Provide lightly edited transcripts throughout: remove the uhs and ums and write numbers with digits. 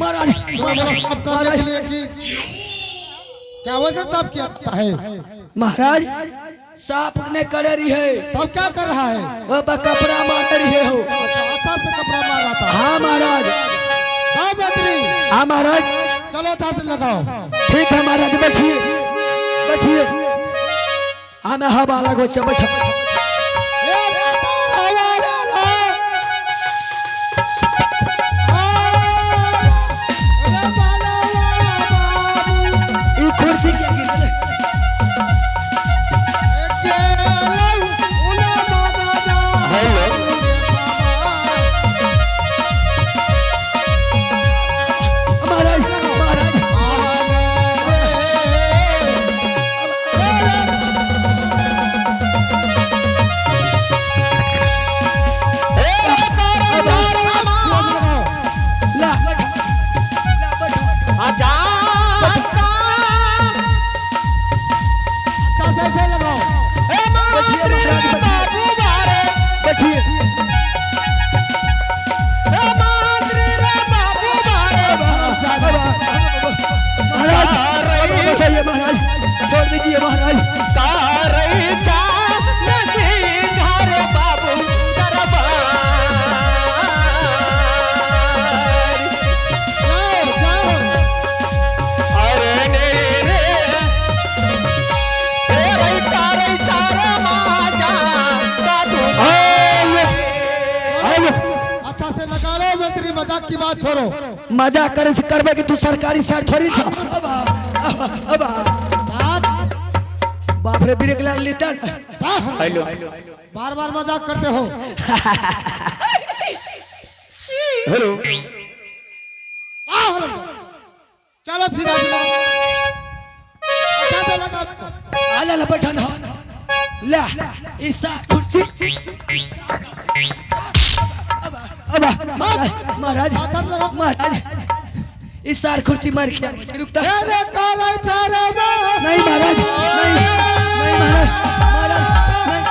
महाराज। तुम्हें बोला साफ करने के लिए कि क्या वैसे साफ किया जाता है? महाराज, साफ ने करे रही है। तब क्या कर रहा है? वो कपड़ा मार रही है हो। अच्छा, अच्छा से कपड़ा मार रहा था। हाँ महाराज। हाँ मंत्री। हाँ महाराज। चलो, अच्छा से लगाओ। ठीक है महाराज, बैठिए बैठिए। हमें हवा लगो छे, बैठो। ए रे तारा वाला ला। आ, रे बाला वाला बाबू। ई कुर्सी के गिर गेलै। ए गेलौ उला माता जा। हेलो। रे बाबा। महाराज, महाराज। ला बैठो, ला बैठो। अच्छा से ऐसे लगाओ। बैठिए महाराज, बैठिए बैठिए। महाराज, बचाइए महाराज, छोड़ दीजिए महाराज। जाओ जाओ। अच्छा से लगा लो मंत्री, मजाक की बात छोड़ो। मजाक करे से करबे कि तू सरकारी सर थोड़ी छ। अब अब अब। बात बाप रे, ब्रेक लग लेता ना। हेलो। बार बार मजाक करते हो। हेलो। आ, हरम। चलो, सीधा सीधा अच्छा से लगा लो। आला ला बैठन हो ला ईसा कुर्सी। अब अब महाराज, महाराज। अच्छा से लगाओ। महाराज, इस सार कुर्सी मार के रुकता। ए रे काला चारा मा। नहीं महाराज, नहीं नहीं महाराज, महाराज नहीं,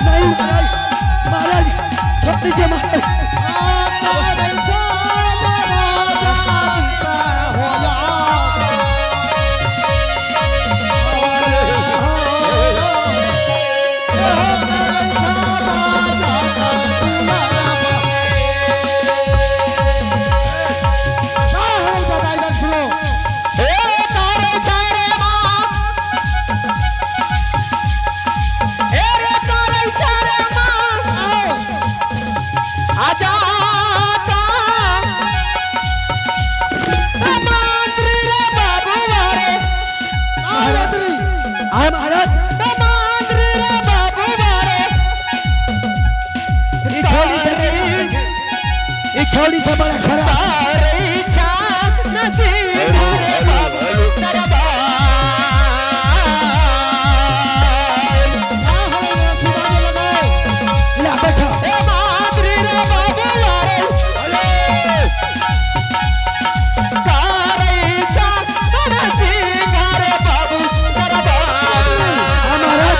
नहीं महाराज, महाराज छोड़ दीजिए महाराज। आ, काला चारा राजा का हो या। ए हो काला चारा राजा का दुलारा बा। जा हरम दादा, इधर सुनो। आओ। आ, मंत्री। आए महाराज। ये छोड़ी से, ये छोड़ी से बड़ा खराब। आ, हरम दादा, सीधा से लगाओ। ला बैठो। हाँ महाराज।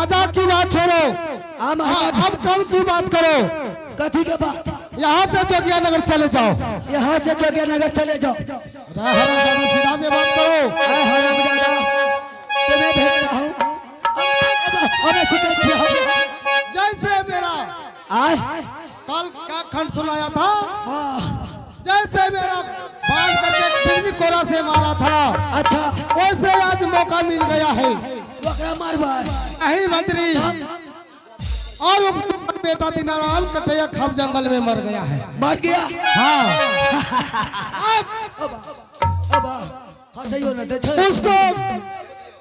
मजाक की बात छोड़ो। आ महाराज। हाँ, अब कम की बात करो। कथी के बात? यहाँ से जोगिया नगर चले जाओ। यहाँ से जोगिया नगर चले जाओ। अरे हरामजादा, सीधा से बात करो। आय हरामजादा, तुम्हें भेज रहा हूँ। अब सुते छी हम। जैसे मेरा आय। कल का खंड सुनाया था, हाँ। जैसे मेरा बांध करके बिजली कोरा से मारा था, अच्छा। वैसे आज मौका मिल गया है। ओकरा मारबै? नहीं मंत्री, और उसका बेटा दीनाराम कटैया खब जंगल में मर गया है। मर गया? हाँ। अब अब हंसैयो न दै छै। उसको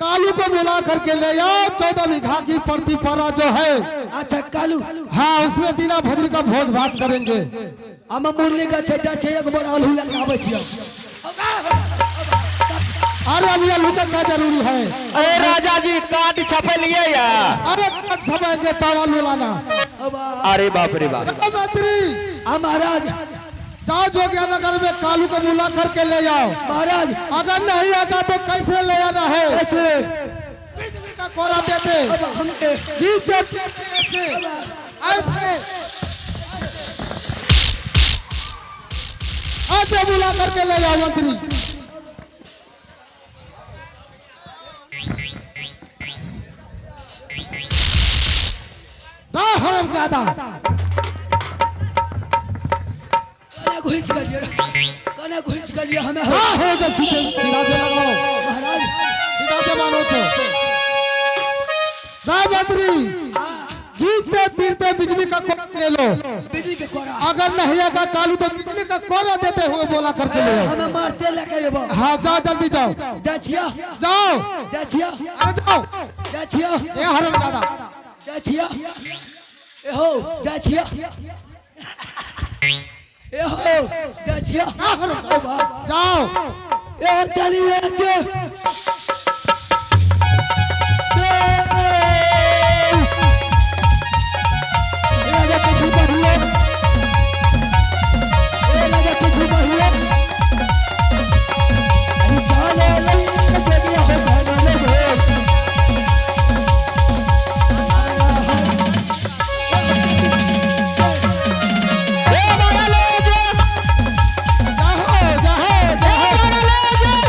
कालू को बुला करके ले आओ। 14 बीघा की प्रति परा जो है। अच्छा, कालू। हाँ, उसमें दीना भद्री का भोज भात करेंगे। हम मुरली का छै, जाइ छै एक बोरा आलू लए के आबै छियै। अरे, अभी आलू का क्या जरूरी है? अरे राजा जी, कार्ड छपलिए या? अरे, कट समझेंगे तब आलू लाना। अब। अरे बाप रे बाप! अरे मंत्री। आ महाराज। जाओ, जोगिया नगर में कालू को बुला करके ले आओ। महाराज। अगर नहीं आता तो कैसे ले आना है? कैसे? बिजली का कोरा देते, अब हमके घीच देते, ऐसे ऐसे ऐसे बुला करके ले आओ मंत्री। हराम ज्यादा। कने घुसि गेलियै, कने घुसि गेलियै हमे? हाँ, हो जा, सीधे सीधा से लगाओ। महाराज। सीधा से मानो तो रामंत्री, घीचते तीरते बिजली का कोरा ले लो। बिजली के कोरा। अगर नहीं आएगा कालू तो बिजली का कोरा देते हुए बोला करके ले आओ। हमें मारते लेके अयबो। हाँ, जाओ, जल्दी जाओ। जाइ छियै। जाओ। जाइ छियै। अरे जाओ। जाइ छियै। ये हरम ज्यादा। जाइ छियै। ए हो, जाइ छियै। ए हो, जाइ छियै। हरम। ओ बा। जाओ। ए चलिए जे। ए राजा किछु कहियो, ए राजा किछु कहियो। अरे चले ले जगिया हो धन ले। जाओ जाओ जाओ। जाओ जाओ जाओ।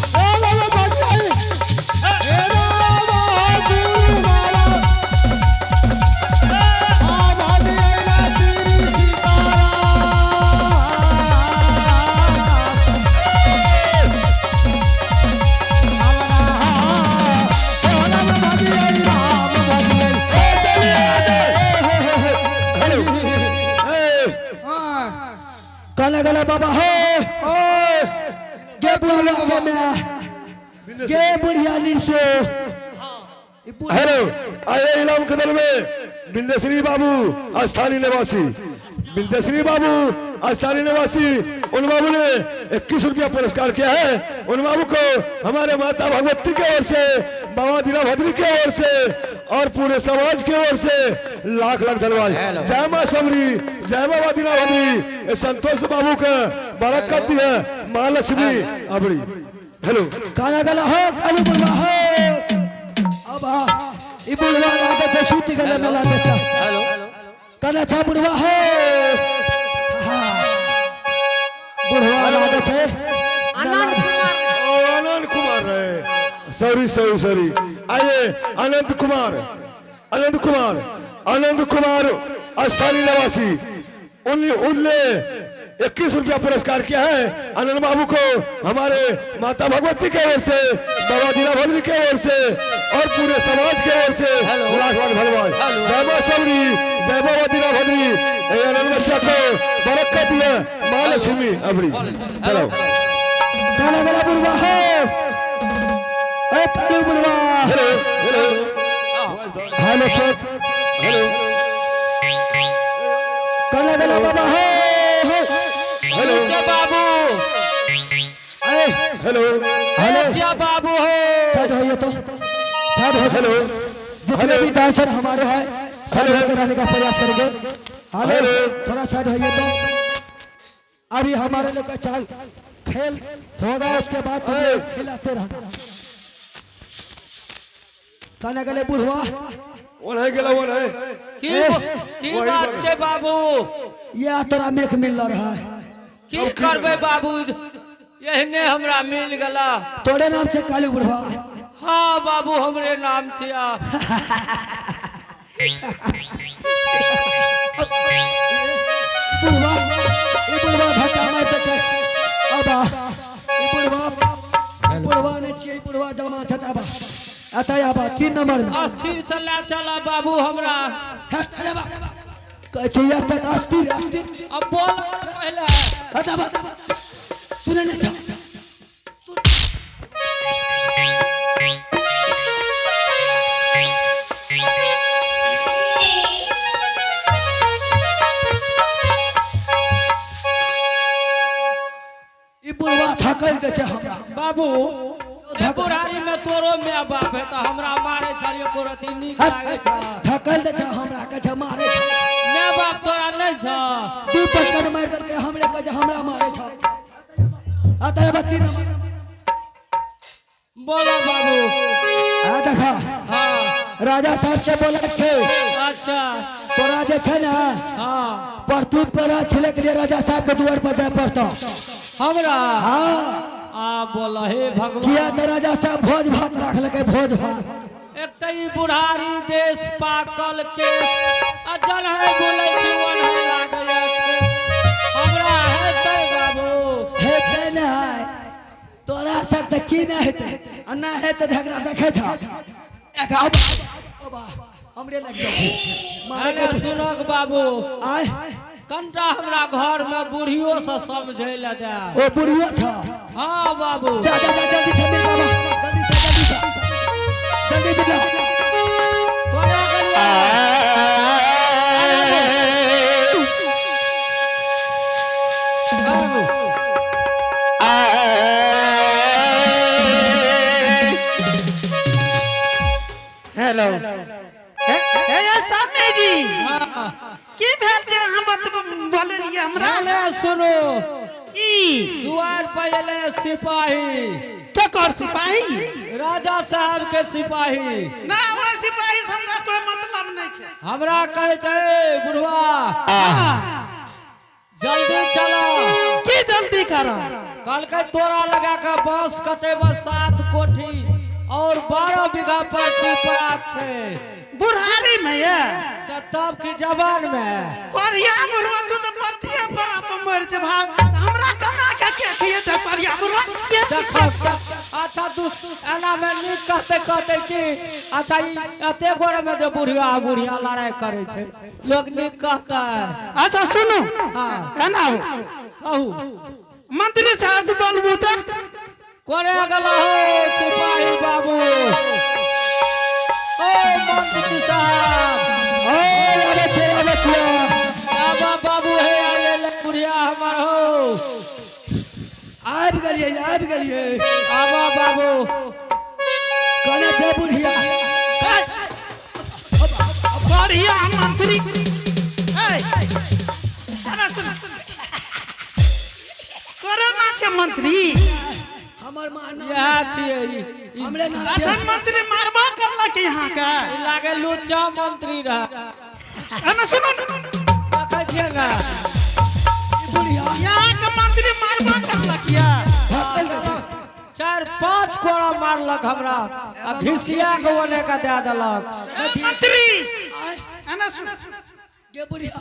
ए बाबा बाजी आई। ए रामा गुरु माला। आ बाजी आई ना तेरी सीताराम। राम राम बाजी आई, राम बाजी आई। कहने गले बाबा हो गे बुढ़िया के मैं गे बुढ़िया निशो। हेलो, आइए इलाम कदल में बिंदेश्वरी बाबू स्थानीय निवासी, बिंदेश्वरी बाबू स्थानीय निवासी, उन बाबू ने 21 रुपया पुरस्कार किया है। उन बाबू को हमारे माता भगवती के ओर से, बाबा दीना भद्री के ओर से और पूरे समाज के ओर से लाख लाख धन्यवाद। जय माँ समरी, जय बाबा दीना भद्री। ये संतोष बाबू का बरकत दी है माँ लक्ष्मी अबरी। हेलो। कहने गले हो कालू बुढ़वा हो। अब आ ई बुढ़वा लागे छै सुति गेलै मेला देखा। कहने छै बुढ़वा हो। हाँ, बुढ़वा लागे छै। ओ आनंद कुमार रहे, सॉरी सॉरी सॉरी। आइए आनंद कुमार, आनंद कुमार, आनंद कुमार स्थानीय निवासी, उनने उनने 21 रुपया पुरस्कार किया है। आनंद बाबू को हमारे माता भगवती के ओर से, बाबा दीनाभद्री के ओर से और पूरे समाज के ओर से लाख लाख धन्यवाद। जय मां सबरी, जय बाबा दीनाभद्री। ए आनंद बच्चा को बरकत दिया माँ लक्ष्मी अबरी। चलो काला गला बुढ़वा हो, ए कालू बुढ़वा। Hello hello hello sir, hello. काला गला बाबा हो, हो। हेलो बाबू। ए हेलो हेलो, क्या बाबू हो? साइड होइए तो, साइड हो। हेलो जितने भी डांसर हमारे हैं साइड हेलो। होकर रहने का प्रयास करेंगे। Hello hello. थोड़ा साइड होइए तो। अभी हमारे लोग का चाल खेल होगा, उसके बाद तुम लोग खिलाते रहना। काना गले बुढ़वा। वन है गेला वन है। की की बात छै बाबू? ये तोरा मेख मिल रहा है। की करबै बाबू, एहने हमरा मिल गेला। तोरे नाम से कालू बुढ़वा? हाँ बाबू, हमरे नाम छिया। बुढ़वा, ई बुढ़वा धक्का मारते छै। अब आ, ई बुढ़वा, ई बुढ़वा ने छियै, ई बुढ़वा जमा छै। अब एतय आबा 3 नंबर में। अस्थिर से लए चला बाबू हमरा। हे, आबा। कहै छै एतय तऽ अस्थिर अस्थिर। अब बोल पहिले। एतय आबा। सुनै नहि छौ? ई बुढ़वा थकल जे छै हमरा। बाबू, ए बुढ़ारी में तोरो my बाप है तऽ हमरा मारे छलियो एको रत्ती नीक लागै छ? थकल जे छै हमरा, कहै छै मारे छै। My बाप तोरा नहि छ? 2 पटकन मारि देलकै हमरे, कहै छै हमरा मारे छ। एतय आबा 3 नंबर। बोलो बाबू। आ देखा। हाँ। राजा साहब के बोले छै। अच्छा। तोरा जे छै ने, हाँ। परतूत पर छिले के लिए राजा साहब के दुआर पर जाय पड़तो। हमरा? हाँ। आ बोल हे भगवान। किया तऽ राजा साहब भोज भात राखलकै, भोज भात। एक तऽ ई बुढ़ारी देश पाकल के आ जन है बोलै छी वन है लागै छै। हमरा हेतै बाबू? हेतै नहि है तोरा सब तऽ की नहि हेतै? आ नहि हेतै तऽ एकरा देखै छह? एकरा ओ बा, हमरे लागि जाइ छै मारे। अरे सुनक बाबू। आय। कनिटा हमरा घर में बुढ़ियो से समझै लए दे। ओ बुढ़ियो छ? हाँ बाबू। जा जा जा, जल्दी से मिल बाबा, जल्दी से, जल्दी से, जल्दी मिल जाओ। कोना गेलियै? बाबू। हेलो, हे स्वामी जी। हाँ। की भेल जे अहाँ बोललियै हमरा? नहि, सुनू। की? दुआर पर एलै सिपाही। केकर सिपाही? राजा साहब के सिपाही। ना, ओहि सिपाही से हमरा कोई मतलब नहि छै। हमरा कहै छै, बुढ़वा, जल्दी चलो। की जल्दी कर? कहलकै तोरा लगा के बांस कटेबा 7 कोठी और 12 बीघा परती परात छै। बुढ़ारी में ये? तऽ तब की, जवान में? कोरिया बुढ़वा, तू तऽ परतिये पर अपन मरि जेबा, हमरा कमा के के खिएतै कोरिया बुढ़वा? देखो अच्छा, तू एना में नीक कहते कहते कि अच्छा, ई एते गोरे में जे बुढ़िया बुढ़िया लड़ाई करे छै, लोग नीक कहते? अच्छा सुनू। हाँ। एना हो। कहू। मंत्री साहब के बोलबू तऽ। कोने गेला हो सिपाही बाबू? ओ मंत्री साहब। ओ आबै छै, आबै छियै। बाबा बाबू, हे आले बुढ़िया हमर हो। आबि गेलियै, आबि गेलियै। आबा बाबू। कहने छै बुढ़िया। बढ़िया मंत्री, ए, अरे सुन, कोरोना छै मंत्री। हमर माँ नाम। इएह छियै ई। हमरे नाम छै। अच्छा, मंत्री मारबा करलक यहाँ के। ई लागे लुच्चा मंत्री रह। अरे सुनू। देखै छियै ने? ई बुढ़िया। यहाँ के मंत्री मारबा करलक या। थकल दै छै। 4-5 कोड़ा मारलक हमरा आ घिसिया के ओने के दए देलक। मंत्री। आय। एना सुन। गे बुढ़िया।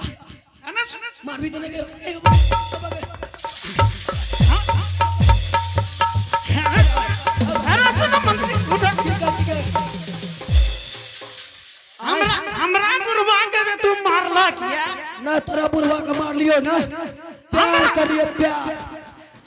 अने सुन मारबी तो नहीं गए। अरे सुन मंत्री उठो। ठीक है ठीक है। हमरा हमरा बुढ़वा के जे तू मारला किया? ना तोरा बुढ़वा के मार लियो ना, प्यार करिए प्यार।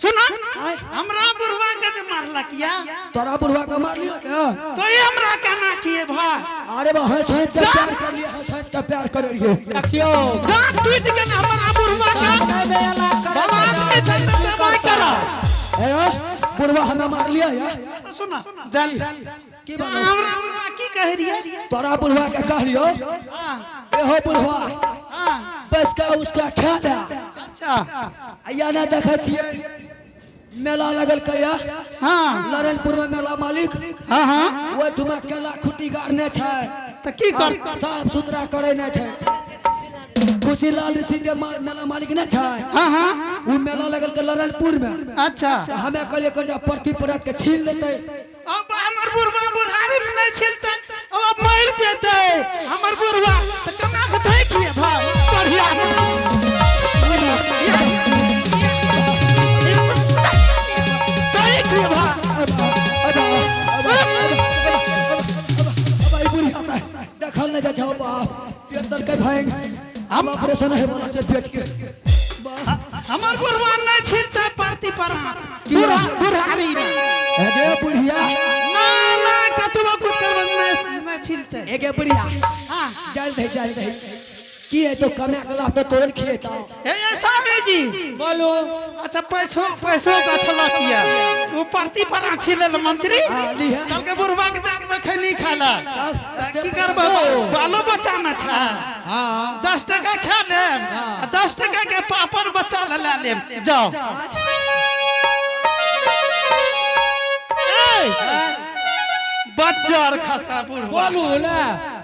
सुन, आय। हमरा बुढ़वा के जे मारला किया, तोरा बुढ़वा के मार लियो ना। तो ये हमरा केना किए भाई? अरे बा हंस हंस के प्यार कर लियो, हंस हंस के प्यार कर लियो। देखियो दांत टूट गेल हमरा बुढ़वा के। समय में एना करे बाबा आदमी छै तऽ दबाइ करऽ। ए बुढ़वा हमें मार लिया या। अच्छा, सुन जल की बात? हमरा बुढ़वा की कह रही है? तोरा बुढ़वा के कह लियो, एहो बुढ़वा हाँ बस का उसका ख्याल है। अच्छा। या ना देखे छियै मेला लगल कहिया? हाँ। नारायणपुर में मेला मालिक। हाँ हाँ। ओहिठुमा केला खुटी गाड़ने छै। तऽ की कर? साफ सुथरा करे नहि छै। खुशीलाल ऋषि के मेला मालिक नहि छै? हाँ हाँ। ओ मेला लगल के नारायणपुर में। अच्छा। तऽ हमे कहलियै कनिटा परती परत के छील देतै। अब हमर बुढ़वा बुढ़ारी में नहीं छिलतै, अब मरि जेतै हमर बुढ़वा, तऽ केना के धोइ किए भाई? बढ़िया धोइ किए भाई? देखल नहि जाइ छै बाप, पेट दर्द के भाई हम ऑपरेशन है बोला छै पेट के। हमर बुढ़वा नहीं छिलतै परती पर की? बुढ़ारी में। अरे बुढ़िया। ना ना, कतबो कुछ करबै नहीं छिलतै। एगे बुढ़िया। हाँ। चल दे चल दे, की है तो कमे के लाभ तो तोरन खिएता। हे ये स्वामी जी। बोलू। अच्छा, पैसो पैसो गछल किया वो परती पर छिलल मंत्री? हाँ, ली है। चल के बुढ़वा के दाँत में खैनी खाला। तब? की करबै, बालो बचाना छै। हाँ। 10 टका खा लेम आ 10 टका के पापड़ बच्चा ला ले लेम। जाओ। ए, बच्चा खसा बुढ़वा। बोलू ने।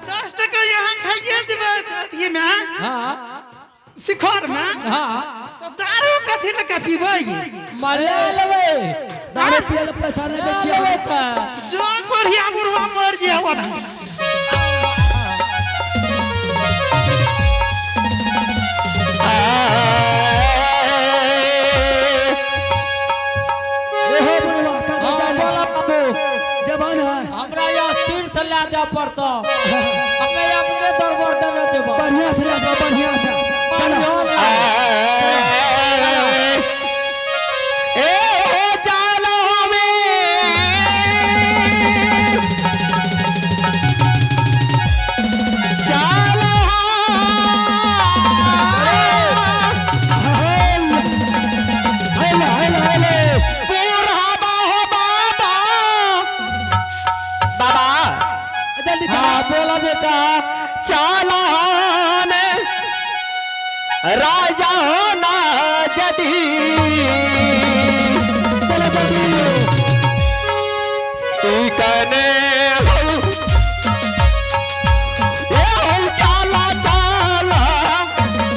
10 टका यहाँ खाइए जेबै अथी में। हाँ। शिखर में। हाँ। तो दारू कथी लऽ के पीबै? मले लेबै। दारू पिए ला पैसा नहि दै छियै। लेबै तऽ जो कोढ़िया बुढ़वा मर जे ओना। एहो बुढ़वा का हाँ, बचा बोला बाबू। जवान है। हमरा यहाँ तीर से ले जाय पड़तो, हमे अपने दरबार देने जेबो। बढ़िया से ले जाओ, बढ़िया से चलो। ए हो जालो में चालो। Hello hello hello. बूढ़ा बाहो बाबा बाबा। जल्दी चलो। हाँ बोला बेटा। चालो राजा होना जदी। चलो जल्दी। कने हो ए हो चाला चाला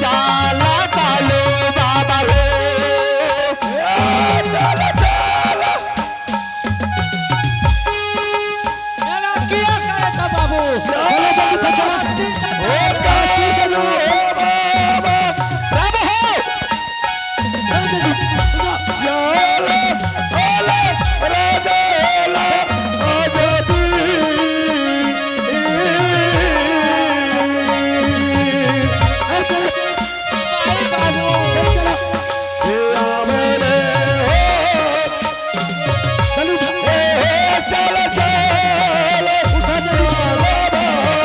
चाला चालो बाबा रे चाला चाला। एना किया करे छ बाबू? चलो जल्दी से चलो। ओ कालू ओ बाबा राम हो। चलो जल्दी उठो। चालो ओले राजा ओला आजादी। ए, चलो। आई बाबू। ए, चलो। रामने हो। जल्दी उठो। ए चलो चलो। उठा जल्दी। बाबा।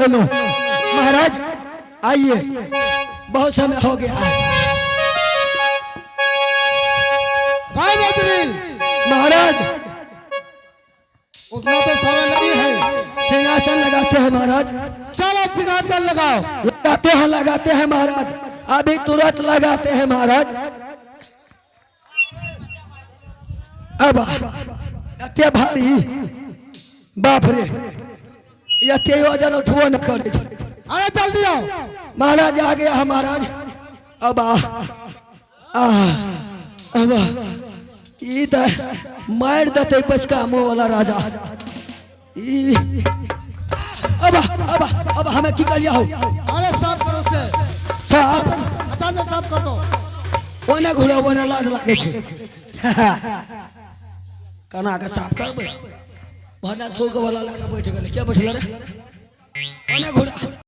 गेलहुँ। महाराज आइए, बहुत समय हो गया है। राय मंत्री। महाराज। उतना तो समय नहीं है। सिंहासन लगाते हैं महाराज। चलो, सिंहासन लगाओ। लगाते हैं, लगाते हैं महाराज, अभी तुरंत लगाते हैं महाराज। अब एते भारी, बाप रे, एते वजन उठबो न करे छै। अरे, जल्दी आओ। महाराज, आ गया है महाराज। अब आ, आ अब ई त मार देते बसका मुंह वाला राजा ई। अब अब हमें की करिया हो? अरे, साफ करो से। साहब। अच्छा से साफ कर दो। ओने घुरा, ओने लाज लागे छै। कना के साफ करबै? भना थूक वाला लगा बैठ गेलै। क्या बैठल रे? ओने घुरा।